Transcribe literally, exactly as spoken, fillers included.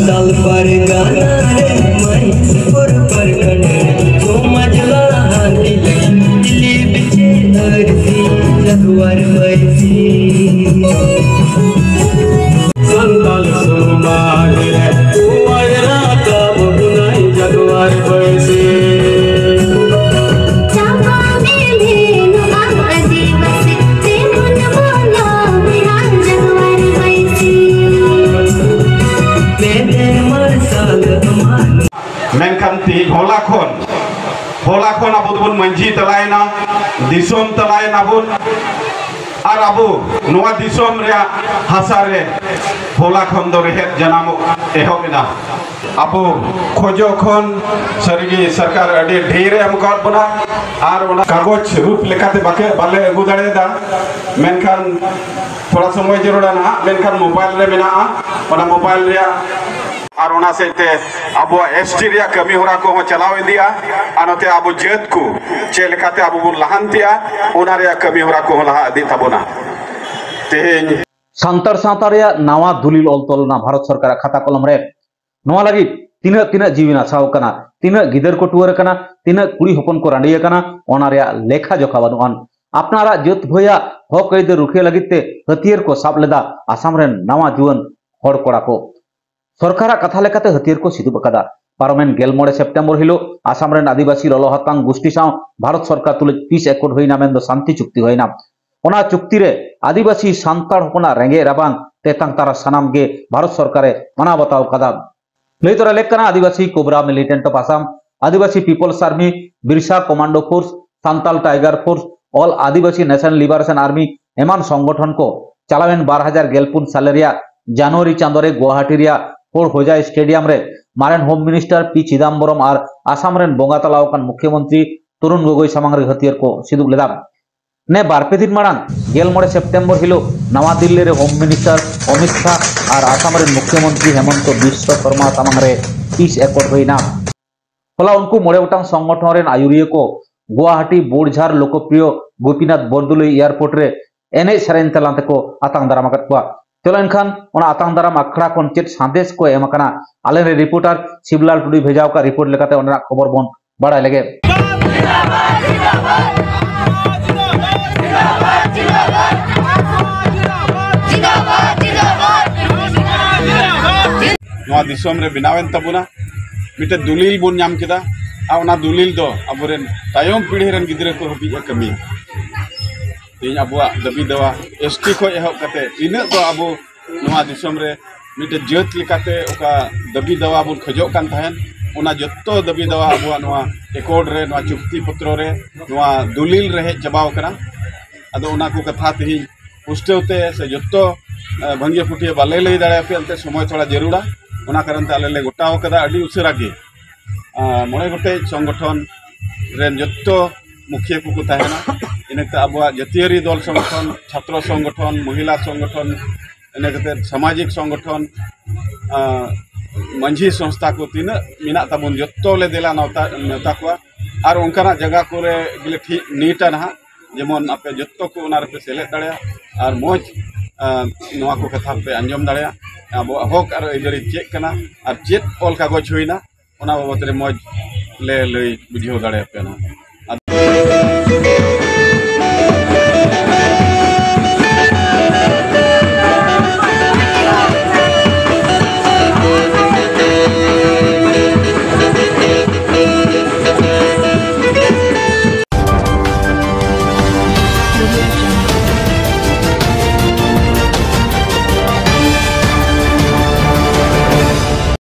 ᱛᱟᱞ ᱯᱟᱨᱜᱟᱱᱟ ᱨᱮ ᱢᱟᱹᱭ ᱯᱚᱨ ᱯᱟᱨᱜᱟᱱᱟ ᱨᱮ ᱥᱚᱢᱟᱡᱽ ᱞᱟᱦᱟᱱᱛᱤ ᱞᱟᱹᱜᱤᱫ ᱫᱤᱞᱤᱯ ᱪᱮ ᱟᱹᱨᱥᱤ ᱡᱟᱫᱣᱟᱨ ᱵᱟᱹᱭᱥᱤ᱾ ᱥᱟᱱᱛᱟᱞ ᱥᱚᱢᱟᱡᱽ ᱨᱮ ᱚᱣᱟᱨ ᱨᱟᱠᱟᱵ ᱵᱚᱱᱟᱭ ᱡᱟᱫᱣᱟᱨ ᱵᱟᱹᱭᱥᱤ᱾ ᱪᱟᱵᱟ ᱢᱮ ᱱᱚᱣᱟ ᱟᱹᱫᱤᱵᱟᱹᱥᱤ ᱛᱮᱵᱚᱱ ᱵᱚᱞᱚ ᱵᱤᱦᱟᱨ ᱡᱟᱫᱣᱟᱨ ᱵᱟᱹᱭᱥᱤ᱾ ᱢᱮᱱᱠᱷᱟᱱ ᱛᱮᱦᱮᱧ ᱦᱚᱞᱟ ᱠᱷᱚᱱ, ᱦᱚᱞᱟ ᱠᱷᱚᱱ ᱟᱵᱚ ᱫᱚᱵᱚᱱ ᱢᱟᱹᱡᱷᱤ ᱛᱟᱞᱟᱭᱮᱱᱟ, ᱫᱤᱥᱚᱢ ᱛᱟᱞᱟᱭᱮᱱᱟ ᱵᱚᱱ, ᱟᱨ ᱟᱵᱚ ᱱᱚᱣᱟ ᱫᱤᱥᱚᱢ ᱨᱮᱭᱟᱜ ᱦᱟᱥᱟ ᱨᱮ ᱦᱚᱞᱟ ᱠᱷᱚᱱ ᱫᱚ ᱨᱮᱦᱮᱫ ᱡᱟᱱᱟᱢᱚᱜ ᱮᱦᱚᱵ ᱮᱱᱟ᱾ ᱟᱵᱚ ᱠᱷᱚᱡᱚᱜ ᱠᱷᱚᱱ ᱥᱟᱹᱨᱤᱜᱮ ᱥᱚᱨᱠᱟᱨ ᱟᱹᱰᱤ ᱰᱷᱮᱨ ᱮ ᱮᱢ ᱟᱠᱟᱫ ᱵᱚᱱᱟ, ᱟᱨ ᱚᱱᱟ ᱠᱟᱜᱚᱡᱽ ᱨᱩᱯ ᱞᱮᱠᱟᱛᱮ ᱵᱟᱠᱮ, ᱵᱟᱞᱮ ᱟᱹᱜᱩ ᱫᱟᱲᱮᱭᱟᱫᱟ, ᱢᱮᱱᱠᱷᱟᱱ ᱛᱷᱚᱲᱟ ᱥᱚᱢᱚᱭ ᱡᱟᱹᱨᱩᱲᱟ ᱱᱟᱦᱟᱜ, ᱢᱮᱱᱠᱷᱟᱱ ᱢᱳᱵᱟᱭᱤᱞ ᱨᱮ ᱢᱮᱱᱟᱜᱼᱟ᱾ ᱚᱱᱟ ᱢᱳᱵᱟᱭᱤᱞ ᱨᱮᱭᱟᱜ ᱟᱨ ᱚᱱᱟ ᱥᱮᱫ ᱛᱮ ᱟᱵᱚᱣᱟᱜ ᱮᱥ ᱴᱤ ᱨᱮᱭᱟᱜ ᱠᱟᱹᱢᱤ ᱦᱚᱨᱟ ᱠᱚᱦᱚᱸ ᱪᱟᱞᱟᱣ ᱤᱫᱤᱜᱼᱟ, ᱟᱨ ᱱᱚᱛᱮ ᱟᱵᱚ ᱡᱟᱹᱛ ᱠᱚ ᱪᱮᱫ ᱞᱮᱠᱟᱛᱮ ᱟᱵᱚ ᱵᱚᱱ ᱞᱟᱦᱟᱱᱛᱤᱜᱼᱟ, ᱚᱱᱟ ᱨᱮᱭᱟᱜ ᱠᱟᱹᱢᱤ ᱦᱚᱨᱟ ᱠᱚᱦᱚᱸ ᱞᱟᱦᱟ ᱤᱫᱤᱜ ᱛᱟᱵᱚᱱᱟ᱾ ᱛᱮᱦᱮᱧ ᱥᱟᱱᱛᱟᱲ ᱥᱟᱶᱛᱟ ᱨᱮᱭᱟᱜ ᱱᱟᱣᱟ ᱫᱩᱞᱤᱞ ᱚᱞ ᱛᱚᱞ ᱞᱮᱱᱟ ᱵᱷᱟᱨᱚᱛ ᱥᱚᱨᱠᱟᱨᱟᱜ ᱠᱷᱟᱛᱟ ᱠᱚᱞᱚᱢ ᱨᱮ᱾ ᱱᱚᱣᱟ ᱞᱟᱹᱜᱤᱫ ᱛᱤᱱᱟᱹᱜ ᱛᱤᱱᱟᱹᱜ ᱡᱤᱣᱤ ᱱᱟᱥᱟᱣ ᱟᱠᱟᱱᱟ, ᱛᱤᱱᱟᱹᱜ ᱜᱤᱫᱟᱹᱨ ᱠᱚ ᱴᱩᱣᱟᱹᱨ ᱟᱠᱟᱱᱟ, ᱛᱤᱱᱟᱹᱜ ᱠᱩᱲᱤ ᱦᱚᱯᱚᱱ ᱠᱚ ᱨᱟᱺᱰᱤ ᱟᱠᱟᱱᱟ, ᱚᱱᱟ ᱨᱮᱭᱟᱜ ᱞᱮᱠᱷᱟ ᱡᱚᱠᱷᱟ ᱵᱟᱹᱱᱩᱜ ᱟᱱ᱾ ᱟᱯᱱᱟᱨᱟᱜ ᱡᱟᱹᱛ ᱵᱷᱟᱹᱭᱟᱜ ᱦᱚᱠ ᱟᱹᱭᱫᱟᱹᱨ ᱨᱩᱠᱷᱤᱭᱟᱹ ᱞᱟᱹᱜᱤᱫ ᱛᱮ ᱦᱟᱹᱛᱭᱟᱹᱨ ᱠᱚ ᱥᱟᱵ ᱞᱮᱫᱟ ᱟᱥᱟᱢ ᱨᱮᱱ ᱱᱟᱣᱟ ᱡᱩᱣᱟᱹᱱ ᱦᱚᱲ ᱠᱚᱲᱟ ᱠᱚ᱾ ᱥᱚᱨᱠᱟᱨᱟᱜ ᱠᱟᱛᱷᱟ ᱞᱮᱠᱟᱛᱮ ᱦᱟᱹᱛᱭᱟᱹᱨ ᱠᱚ ᱥᱤᱫᱩᱵ ᱟᱠᱟᱫᱟ᱾ ᱯᱟᱨᱚᱢᱮᱱ ᱜᱮᱞ ᱢᱚᱬᱮ ᱥᱮᱯᱴᱮᱢᱵᱚᱨ ᱦᱤᱞᱳᱜ ᱟᱥᱟᱢ ᱨᱮᱱ ᱟᱹᱫᱤᱵᱟᱹᱥᱤ ᱞᱚᱞᱚ ᱦᱟᱛᱟᱝ ᱜᱩᱥᱴᱤ ᱥᱟᱶ ᱵᱷᱟᱨᱚᱛ ᱥᱚᱨᱠᱟᱨ ᱛᱩᱞᱩᱡ ᱯᱤᱥ ᱮᱠᱚᱨᱰ ᱦᱩᱭᱱᱟ, ᱢᱮᱱᱫᱚ ᱥᱟᱱᱛᱤ ᱪᱩᱠᱛᱤ ᱦᱩᱭᱱᱟ᱾ ᱚᱱᱟ ᱪᱩᱠᱛᱤ ᱨᱮ ᱟᱹᱫᱤᱵᱟᱹᱥᱤ ᱥᱟᱱᱛᱟᱲ ᱦᱚᱯᱚᱱᱟᱜ ᱨᱮᱸᱜᱮᱡ ᱨᱟᱵᱟᱝ ᱛᱮᱛᱟᱝ ᱛᱟᱨᱟ ᱥᱟᱱᱟᱢ ᱜᱮ ᱵᱷᱟᱨᱚᱛ ᱥᱚᱨᱠᱟᱨᱮ ᱢᱟᱱᱟᱣ ᱵᱟᱛᱟᱣ ᱠᱟᱫᱟ᱾ ᱞᱟᱹᱭ ᱛᱚᱨᱟ ᱞᱮᱠ ᱠᱟᱱᱟ Adivasi Cobra militant of Assam, Adivasi peoples army, Birsa commando force, Santal tiger force, all Adivasi national liberation army ᱮᱢᱟᱱ ᱥᱚᱝᱜᱚᱴᱷᱚᱱ ᱠᱚ ᱪᱟᱞᱟᱣᱮᱱ ᱵᱟᱨ ᱦᱟᱡᱟᱨ ᱜᱮᱞ ᱯᱩᱱ ᱥᱟᱞᱮ ᱨᱮᱭᱟᱜ ᱡᱟᱱᱩᱣᱟᱨᱤ ᱪᱟᱸᱫᱳ ᱨᱮ ᱜᱩᱣᱟᱦᱟᱴᱤ ᱨᱮᱭᱟᱜ ᱯᱷᱳᱨ ᱦᱳᱡᱟ ᱥᱴᱮᱰᱤᱭᱟᱢ ᱨᱮ ᱢᱟᱨᱮᱱ ᱦᱳᱢ ᱢᱤᱱᱤᱥᱴᱟᱨ ᱯᱤ ᱪᱤᱫᱟᱢᱵᱚᱨᱚᱢ ᱟᱨ ᱟᱥᱟᱢ ᱨᱮᱱ ᱵᱚᱸᱜᱟ ᱛᱟᱞᱟ ᱟᱠᱟᱱ ᱢᱩᱠᱷᱭᱚᱢᱚᱱᱛᱨᱤ ᱛᱚᱨᱩᱱ ᱜᱚᱜᱚᱭ ᱥᱟᱢᱟᱝ ᱨᱮ ᱦᱟᱹᱛᱭᱟᱹᱨ ᱠᱚ ᱥᱤᱫᱩᱵ ᱞᱮᱫᱟ᱾ ᱱᱮ ᱵᱟᱨ ᱯᱮ ᱫᱤᱱ ᱢᱟᱲᱟᱝ ᱜᱮᱞ ᱢᱚᱬᱮ ᱥᱮᱯᱴᱮᱢᱵᱚᱨ ᱦᱤᱞᱳᱜ ᱱᱟᱣᱟ ᱫᱤᱞᱞᱤ ᱨᱮ ᱦᱳᱢ ᱢᱤᱱᱤᱥᱴᱟᱨ ᱚᱢᱤᱛ ᱥᱟᱦ ᱟᱨ ᱟᱥᱟᱢ ᱨᱮᱱ ᱢᱩᱠᱷᱭᱚᱢᱚᱱᱛᱨᱤ ᱦᱮᱢᱚᱱᱛᱚ ᱵᱤᱥᱥᱚ ᱥᱚᱨᱢᱟ ᱥᱟᱢᱟᱝ ᱨᱮ ᱯᱤᱥ ᱮᱠᱚᱨᱰ ᱦᱩᱭᱱᱟ᱾ ᱦᱚᱞᱟ ᱩᱱᱠᱩ ᱢᱚᱬᱮ ᱜᱚᱴᱟᱝ ᱥᱚᱝᱜᱚᱴᱷᱚᱱ ᱨᱮᱱ ᱟᱹᱭᱩᱨᱤᱭᱟᱹ ᱠᱚ ᱜᱩᱣᱟᱦᱟᱴᱤ ᱵᱳᱲᱡᱷᱟᱨ ᱞᱳᱠᱚᱯᱨᱤᱭᱚ ᱜᱳᱯᱤᱱᱟᱛᱷ ᱵᱚᱨᱫᱳᱞᱳᱭ ᱮᱭᱟᱨᱯᱳᱨᱴ ᱨᱮ ᱮᱱᱮᱡ ᱥᱮᱨᱮᱧ ᱛᱟᱞᱟ ᱛᱮᱠᱚ ᱟᱛᱟᱝ ᱫᱟᱨᱟᱢ ᱟᱠᱟᱫ ᱠᱚᱣᱟ᱾ ᱪᱚᱞᱚ ᱮᱱᱠᱷᱟᱱ ᱚᱱᱟ ᱟᱛᱟᱝ ᱫᱟᱨᱟᱢ ᱟᱠᱷᱲᱟ ᱠᱷᱚᱱ ᱪᱮᱫ ᱥᱟᱸᱫᱮᱥ ᱠᱚ ᱮᱢ ᱟᱠᱟᱱᱟ, ᱟᱞᱮ ᱨᱮᱱ ᱨᱤᱯᱳᱨᱴᱟᱨ ᱥᱤᱵᱞᱟᱞ ᱴᱩᱰᱩᱭ ᱵᱷᱮᱡᱟ ᱟᱠᱟᱫ ᱨᱤᱯᱳᱨᱴ ᱞᱮᱠᱟᱛᱮ ᱚᱸᱰᱮᱱᱟᱜ ᱠᱷᱚᱵᱚᱨ ᱵᱚᱱ ᱵᱟᱲᱟᱭ ᱞᱮᱜᱮ᱾ ᱱᱚᱣᱟ ᱫᱤᱥᱚᱢ ᱨᱮ ᱵᱮᱱᱟᱣᱮᱱ ᱛᱟᱵᱚᱱᱟ ᱢᱤᱫᱴᱮᱱ ᱫᱩᱞᱤᱞ ᱵᱚᱱ ᱧᱟᱢ ᱠᱮᱫᱟ, ᱟᱨ ᱚᱱᱟ ᱫᱩᱞᱤᱞ ᱫᱚ ᱟᱵᱚᱨᱮᱱ ᱛᱟᱭᱚᱢ ᱯᱤᱲᱦᱤ ᱨᱮᱱ ᱜᱤᱫᱽᱨᱟᱹ ᱠᱚ ᱦᱟᱹᱵᱤᱡ ᱮ ᱠᱟᱹᱢᱤᱭᱟ᱾ ᱛᱮᱦᱮᱧ ᱟᱵᱚᱣᱟᱜ ᱫᱟᱹᱵᱤ ᱫᱟᱣᱟ, ᱮᱥᱴᱤ ᱠᱷᱚᱱ ᱮᱦᱚᱵ ᱠᱟᱛᱮ ᱛᱤᱱᱟᱹᱜ ᱫᱚ ᱟᱵᱚ ᱱᱚᱣᱟ ᱫᱤᱥᱚᱢ ᱨᱮ ᱢᱤᱫᱴᱮᱱ ᱡᱟᱹᱛ ᱞᱮᱠᱟᱛᱮ ᱚᱠᱟ ᱫᱟᱹᱵᱤ ᱫᱟᱣᱟ ᱵᱚᱱ ᱠᱷᱚᱡᱚᱜ ᱠᱟᱱ ᱛᱟᱦᱮᱸᱱ, ᱚᱱᱟ ᱡᱚᱛᱚ ᱫᱟᱹᱵᱤ ᱫᱟᱣᱟ ᱟᱵᱚᱣᱟᱜ ᱱᱚᱣᱟ ᱮᱠᱚᱨᱰ ᱨᱮ, ᱱᱚᱣᱟ ᱪᱩᱠᱛᱤ ᱯᱚᱛᱨᱚ ᱨᱮ, ᱱᱚᱣᱟ ᱫᱩᱞᱤᱞ ᱨᱮ ᱦᱮᱡ ᱪᱟᱵᱟᱣ ᱟᱠᱟᱱᱟ᱾ ᱟᱫᱚ ᱚᱱᱟ ᱠᱚ ᱠᱟᱛᱷᱟ ᱛᱮᱦᱮᱧ ᱯᱩᱥᱴᱟᱹᱣ ᱛᱮ ᱥᱮ ᱡᱚᱛᱚ, ᱮ, ᱵᱷᱟᱹᱝᱜᱤᱭᱟᱹ ᱯᱷᱩᱴᱤᱭᱟᱹ ᱵᱟᱞᱮ ᱞᱟᱹᱭ ᱫᱟᱲᱮᱭᱟᱯᱮᱭᱟ, ᱮᱱᱛᱮ ᱥᱚᱢᱚᱭ ᱛᱷᱚᱲᱟ ᱡᱟᱹᱨᱩᱲᱟ᱾ ᱚᱱᱟ ᱠᱟᱨᱚᱱ ᱛᱮ ᱟᱞᱮ ᱞᱮ ᱜᱚᱴᱟᱣ ᱠᱟᱫᱟ ᱟᱹᱰᱤ ᱩᱥᱟᱹᱨᱟ ᱜᱮ, ᱟ, ᱢᱚᱬᱮ ᱜᱚᱴᱮᱡ ᱥᱚᱝᱜᱚᱴᱷᱚᱱ ᱨᱮᱱ ᱡᱚᱛᱚ ᱢᱩᱠᱷᱤᱭᱟᱹ ᱠᱚᱠᱚ ᱛᱟᱦᱮᱱᱟ᱾ ᱤᱱᱟᱹᱛᱮ ᱟᱵᱚᱣᱟᱜ ᱡᱟᱹᱛᱤᱭᱟᱹᱨᱤ ᱫᱚᱞ ᱥᱚᱝᱜᱚᱴᱷᱚᱱ, ᱪᱷᱟᱛᱨᱚ ᱥᱚᱝᱜᱚᱴᱷᱚᱱ, ᱢᱚᱦᱤᱞᱟ ᱥᱚᱝᱜᱚᱴᱷᱚᱱ, ᱤᱱᱟᱹ ᱠᱟᱛᱮ ᱥᱟᱢᱟᱡᱤᱠ ᱥᱚᱝᱜᱚᱴᱷᱚᱱ, ᱟ, ᱢᱟᱹᱡᱷᱤ ᱥᱚᱝᱥᱛᱷᱟ ᱠᱚ ᱛᱤᱱᱟᱹᱜ ᱢᱮᱱᱟᱜ ᱛᱟᱵᱚᱱ, ᱡᱚᱛᱚ ᱞᱮ ᱫᱮᱞᱟ ᱱᱮᱣᱛᱟ, ᱱᱮᱣᱛᱟ ᱠᱚᱣᱟ᱾ ᱟᱨ ᱚᱱᱠᱟᱱᱟᱜ ᱡᱟᱭᱜᱟ ᱠᱚᱨᱮ ᱜᱮᱞᱮ ᱴᱷᱤᱠ ᱱᱤᱴᱟ ᱱᱟᱦᱟᱜ, ᱡᱮᱢᱚᱱ ᱟᱯᱮ ᱡᱚᱛᱚ ᱠᱚ ᱚᱱᱟ ᱨᱮᱯᱮ ᱥᱮᱞᱮᱫ ᱫᱟᱲᱮᱭᱟᱜ ᱟᱨ ᱢᱚᱡᱽ, ᱟ, ᱱᱚᱣᱟ ᱠᱚ ᱠᱟᱛᱷᱟ ᱯᱮ ᱟᱸᱡᱚᱢ ᱫᱟᱲᱮᱭᱟᱜ, ᱟᱵᱚᱣᱟᱜ ᱦᱚᱠ ᱟᱨ ᱟᱹᱭᱫᱟᱹᱨᱤ ᱪᱮᱫ ᱠᱟᱱᱟ ᱟᱨ ᱪᱮᱫ ᱚᱞ ᱠᱟᱜᱚᱡᱽ ᱦᱩᱭᱱᱟ, ᱚᱱᱟ ᱵᱟᱵᱚᱛ ᱨᱮ ᱢᱚᱡᱽ ᱞᱮ ᱞᱟᱹᱭ ᱵᱩᱡᱷᱟᱹᱣ ᱫᱟᱲᱮᱭᱟᱯᱮᱭᱟ ᱱᱟᱦᱟᱜ᱾